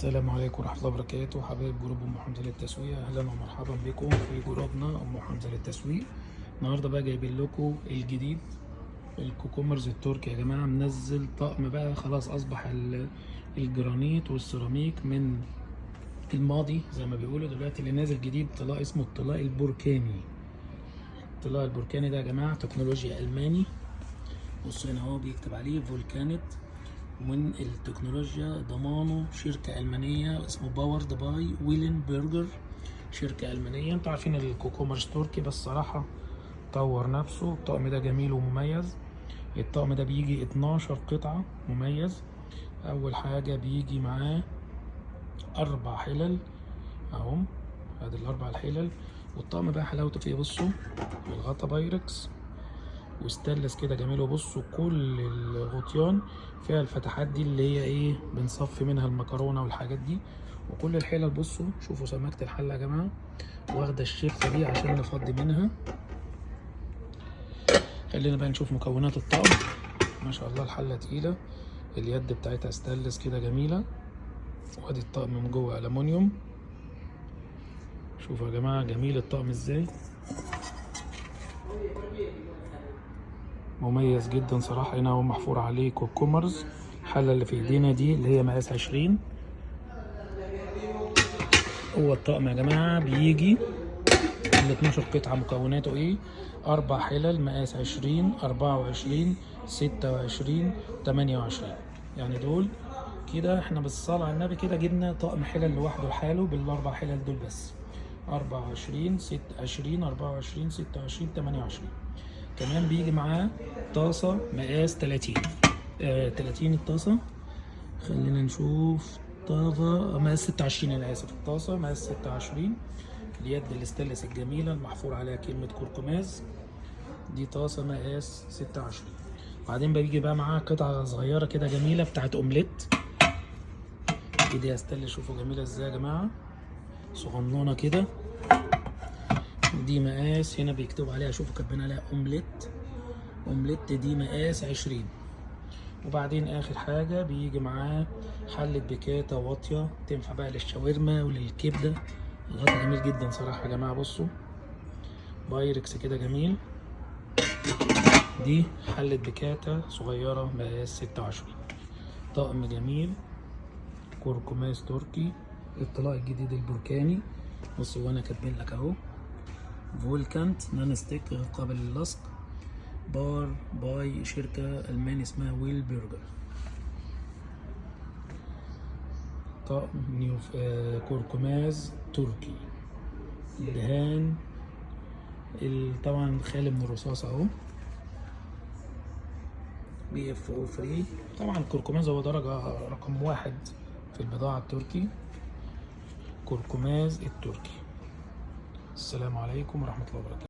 السلام عليكم ورحمة الله وبركاته. حبايب جروب أم حمزة للتسويق، أهلا ومرحبا بكم في جروبنا أم حمزة للتسويق. النهاردة بقى جايبين لكم الجديد، الكوكومرز التركي يا جماعة. منزل طقم بقى خلاص، أصبح الجرانيت والسيراميك من الماضي زي ما بيقولوا. دلوقتي اللي نازل جديد طلاء اسمه الطلاء البركاني. الطلاء البركاني ده يا جماعة تكنولوجيا ألماني. بصوا هنا هو بيكتب عليه فولكانت، ومن التكنولوجيا ضمانه شركة ألمانية اسمه powered by ويلنبرجر، شركة ألمانية. انتوا عارفين الكوكومرز تركي، بس صراحة طور نفسه. الطقم ده جميل ومميز. الطقم ده بيجي 12 قطعة مميز. أول حاجة بيجي معاه 4 حلل أهم، ادي الأربع الحلل. والطقم بقى حلاوته فيه، بصوا الغطا بايركس وستانلس كده جميل. وبصوا كل الغطيان فيها الفتحات دي اللي هي ايه، بنصفي منها المكرونه والحاجات دي. وكل الحلل بصوا شوفوا سماكه الحلة يا جماعة، واخده الشفه دي عشان نفضي منها. خلينا بقى نشوف مكونات الطقم. ما شاء الله الحلة تقيلة، اليد بتاعتها ستانلس كده جميلة. وادي الطقم من جوه الومنيوم. شوفوا يا جماعة جميل الطقم ازاي، مميز جدا صراحة. هنا هو محفور عليه كوكومرز. الحلة اللي في ايدينا دي اللي هي مقاس 20. هو الطقم يا جماعة بيجي ال 12 قطعة. مكوناته ايه؟ 4 حلل مقاس 20، 24، 26، 28. يعني دول كده احنا بالصلاة على النبي كده جبنا طقم حلل لوحده لحاله بالاربع حلل دول بس. 24، 6، 20، 24، 26، 28. كمان بيجي معاه طاسة مقاس 30، 30 الطاسة. خلينا نشوف طاسة مقاس 26، أنا آسف، الطاسة مقاس 26. اليد الاستانلس الجميلة المحفور عليها كلمة كركماز، دي طاسة مقاس 26. بعدين بيجي بقى معاها قطعة صغيرة كده جميلة بتاعت أومليت. دي استانلس، شوفوا جميلة ازاي يا جماعة، صغنونة كده. دي مقاس هنا بيكتبوا عليها، شوفوا كاتبين عليها اومليت، اومليت دي مقاس 20. وبعدين اخر حاجة بيجي معاه حله بيكاتا واطية، تنفع بقى للشاورما وللكبده. الغطا جميل جدا صراحة يا جماعة، بصوا بايركس كده جميل. دي حله بيكاتا صغيرة مقاس 26. طقم جميل كركماز تركي، الطلاء الجديد البركاني. بصوا وانا كاتبين لك اهو فولكانت non stick غير قابل للصق، powered by شركة ألماني اسمها ويل برجر. طقم نيو كركماز تركي، دهان طبعا خالي من الرصاص اهو، PFO free. طبعا كركماز هو درجة رقم 1 في البضاعة التركي، كركماز التركي. السلام عليكم ورحمة الله وبركاته.